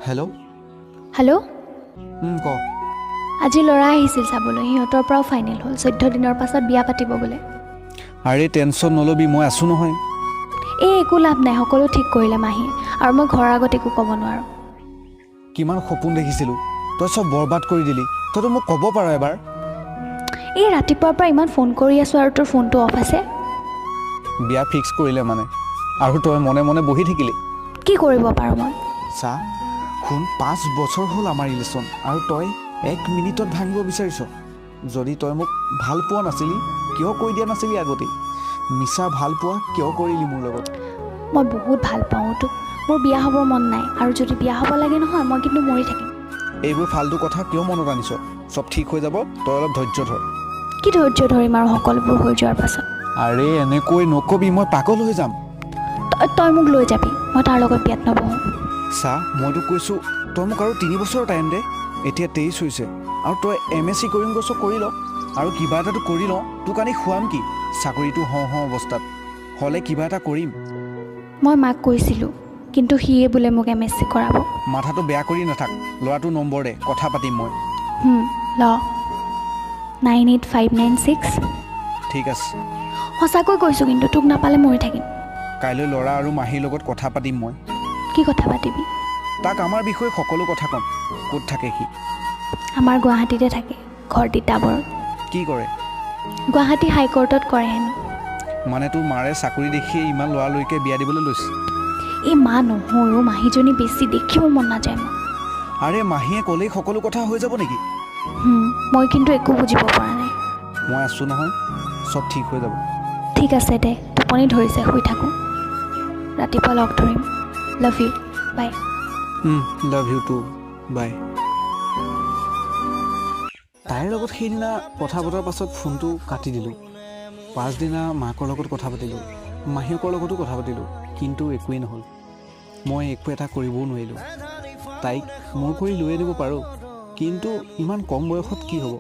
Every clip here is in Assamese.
হেল্ল'। হেল্ল'। ক। আজি ল'ৰা আহিছিল চাবলৈ। সিহঁতৰ পৰাও ফাইনেল হ'ল। 14 দিনৰ পাছত বিয়া পাতিব বোলে। আৰে, টেনশ্যন নল'বি, মই আছোঁ নহয়। এই একো লাভ নাই। সকলো ঠিক কৰিলে মাহীয়ে আৰু মই ঘৰৰ আগত একো ক'ব নোৱাৰোঁ। কিমান সপোন দেখিছিলোঁ, তই চব বৰবাদ কৰি দিলি। তইতো মোক ক'ব পাৰ এবাৰ। এই ৰাতিপুৱাৰ পৰা ইমান ফোন কৰি আছোঁ আৰু তোৰ ফোনটো অফ আছে। বিয়া ফিক্স কৰিলে মানে, আৰু তই মনে মনে বহি থাকিলি। কি কৰিব পাৰোঁ মই? চা, শুন, 5 বছৰ হ'ল আমাৰ ৰিলেশ্যন আৰু তই এক মিনিটত ভাঙিব বিচাৰিছ। যদি তই মোক ভাল পোৱা নাছিলি, কিয় কৈ দিয়া নাছিলি আগতেই? মিছা ভাল পোৱা কিয় কৰিলি মোৰ লগত? মই বহুত ভাল পাওঁ তোক। মোৰ বিয়া হ'বৰ মন নাই আৰু যদি বিয়া হ'ব লাগে নহয়, মই কিন্তু মৰি থাকিম। এইবোৰ ফাল্টু কথা কিয় মনত আনিছ? চব ঠিক হৈ যাব, তই অলপ ধৈৰ্য ধৰ। কি ধৈৰ্য ধৰিম আৰু সকলোবোৰ হৈ যোৱাৰ পাছত? আৰে, এনেকৈ নকবি, মই পাগল হৈ যাম। তই মোক লৈ যাবি। মই তাৰ লগত বিয়াত নবহোঁ। চা, মইতো কৈছোঁ, তই মোক আৰু 3 বছৰ টাইম দে। এতিয়া 23 হৈছে আৰু তই এমএছচি কৰিম কৈছ, কৰি ল আৰু কিবা এটাতো কৰি লওঁ। তোক আনি খুৱাম কি? চাকৰিটো হওঁ হওঁ অৱস্থাত হ'লে কিবা এটা কৰিম। মই মাক কৈছিলোঁ, কিন্তু সিয়ে বোলে মোক এমএছচি কৰাব। মাথাটো বেয়া কৰি নাথাক। ল'ৰাটোৰ নম্বৰ দে, কথা পাতিম মই। ল, 98596। ঠিক আছে। সঁচাকৈ কৈছোঁ কিন্তু, তোক নাপালে মৰি থাকিম। কাইলৈ ল'ৰা আৰু মাহীৰ লগত কথা পাতিম মই। কি কথা পাতিবি? তাক আমাৰ বিষয়ে সকলো কথা ক'ম। ক'ত থাকে সি? আমাৰ গুৱাহাটীতে থাকে, ঘৰ তিতাবৰত। কি কৰে? গুৱাহাটী হাইকোৰ্টত কৰে হেনো। মানে তোৰ মাৰে চাকৰি দেখিয়ে ইমান লৰালৰিকৈ বিয়া দিবলৈ লৈছে। এই মা নহয় অ', মাহীজনী বেছি দেখিব মন নাযায় মোৰ। আৰে, মাহীয়ে ক'লেই সকলো কথা হৈ যাব নেকি? মই কিন্তু একো বুজিব পৰা নাই। মই আছোঁ নহয়, চব ঠিক হৈ যাব। ঠিক আছে দে, টোপনি ধৰিছে, শুই থাকোঁ। ৰাতিপুৱা লগ ধৰিম। Love you, bye. Love you too, bye. তাইৰ লগত সেইদিনা কথা পতাৰ পাছত ফোনটো কাটি দিলোঁ। পাছদিনা মাকৰ লগত কথা পাতিলোঁ, মাহীয়েকৰ লগতো কথা পাতিলোঁ, কিন্তু একোৱেই নহ'ল। মই একো এটা কৰিবও নোৱাৰিলোঁ। তাইক মোৰ কৰি লৈ আনিব পাৰোঁ, কিন্তু ইমান কম বয়সত কি হ'ব?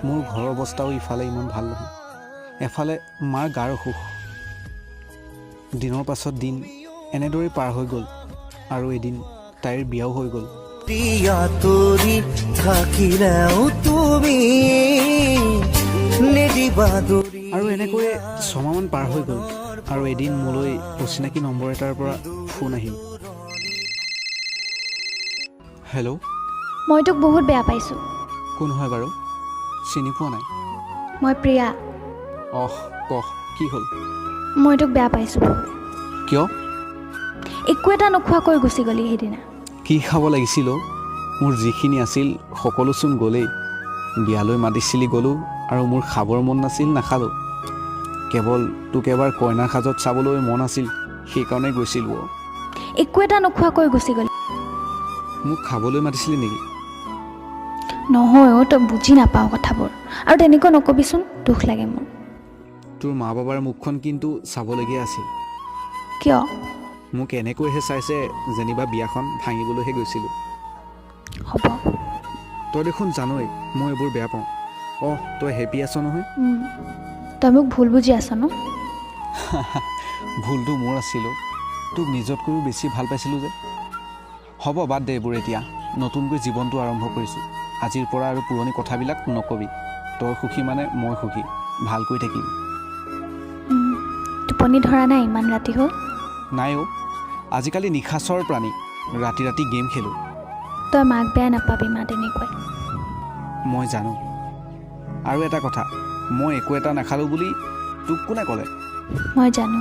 মোৰ ঘৰৰ অৱস্থাও ইফালে ইমান ভাল নহয়, এফালে মাৰ গাৰ অসুখ। দিনৰ পাছত দিন এনেদৰেই পাৰ হৈ গ'ল আৰু এদিন তাইৰ বিয়াও হৈ গ'ল। আঁতৰি থাকিলেও তুমি নিদিবা দূৰি। আৰু এনেকৈয়ে ছমাহমান পাৰ হৈ গ'ল আৰু এদিন মোলৈ অচিনাকি নম্বৰ এটাৰ পৰা ফোন আহিল। হেল্ল'। মই তোক বহুত বেয়া পাইছোঁ। কোন হয় বাৰু? চিনি পোৱা নাই। মই প্ৰিয়া। অহ, ক, কি হ'ল? মই তোক বেয়া পাইছোঁ বহুত। কিয়? একো এটা নোখোৱাকৈ গুচি গ'লি সেইদিনা। কি খাব লাগিছিল অ'? মোৰ যিখিনি আছিল সকলোচোন গ'লেই। বিয়ালৈ মাতিছিলি, গ'লোঁ আৰু মোৰ খাবৰ মন নাছিল, নাখালোঁ। কেৱল তোক এবাৰ কইনাৰ সাজত চাবলৈ মন আছিল, সেইকাৰণে গৈছিলোঁ অ'। একো এটা নোখোৱাকৈ গুচি গ'লি। মোক খাবলৈ মাতিছিলি নেকি? নহয় অ', তই বুজি নাপাৱ কথাবোৰ। আৰু তেনেকৈ নকবিচোন, দুখ লাগে মোৰ। তোৰ মা বাবাৰ মুখখন কিন্তু চাবলগীয়া আছিল। কিয়? মোক এনেকৈহে চাইছে, যেনিবা বিয়াখন ভাঙিবলৈহে গৈছিলোঁ। হ'ব। তই দেখোন জানই মই এইবোৰ বেয়া পাওঁ। অহ, তই হেপী আছ নহয়? তই মোক ভুল বুজি আছ ন? ভুলটো মোৰ আছিল অ'। তোক নিজতকৈও বেছি ভাল পাইছিলোঁ যে। হ'ব, বাদ দে এইবোৰ। এতিয়া নতুনকৈ জীৱনটো আৰম্ভ কৰিছোঁ। আজিৰ পৰা আৰু পুৰণি কথাবিলাক নকবি। তই সুখী মানে মই সুখী। ভালকৈ থাকিম। টোপনি ধৰা নাই? ইমান ৰাতি হ'ল। নাই অ', আজিকালি নিশাচৰ প্ৰাণী, ৰাতি ৰাতি গেম খেলোঁ। তই মাক বেয়া নাপাবি, মা তেনেকুৱাই। মই জানো। আৰু এটা কথা, মই একো এটা নাখালোঁ বুলি তোক কোনে ক'লে? মই জানো।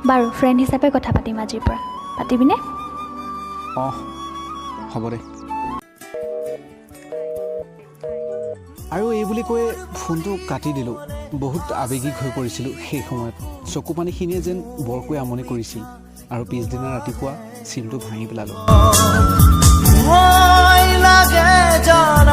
বাৰু, ফ্ৰেণ্ড হিচাপে কথা পাতিম আজিৰ পৰা। পাতিবিনে? অঁ, হ'ব দে। আৰু এই বুলি কৈ ফোনটো কাটি দিলোঁ। বহুত আৱেগিক হৈ পৰিছিলোঁ সেই সময়ত। চকু পানীখিনিয়ে যেন বৰকৈ আমনি কৰিছিল আৰু পিছদিনা ৰাতিপুৱা চিমটো ভাঙি পেলালোঁ। ভয় লাগে জানা।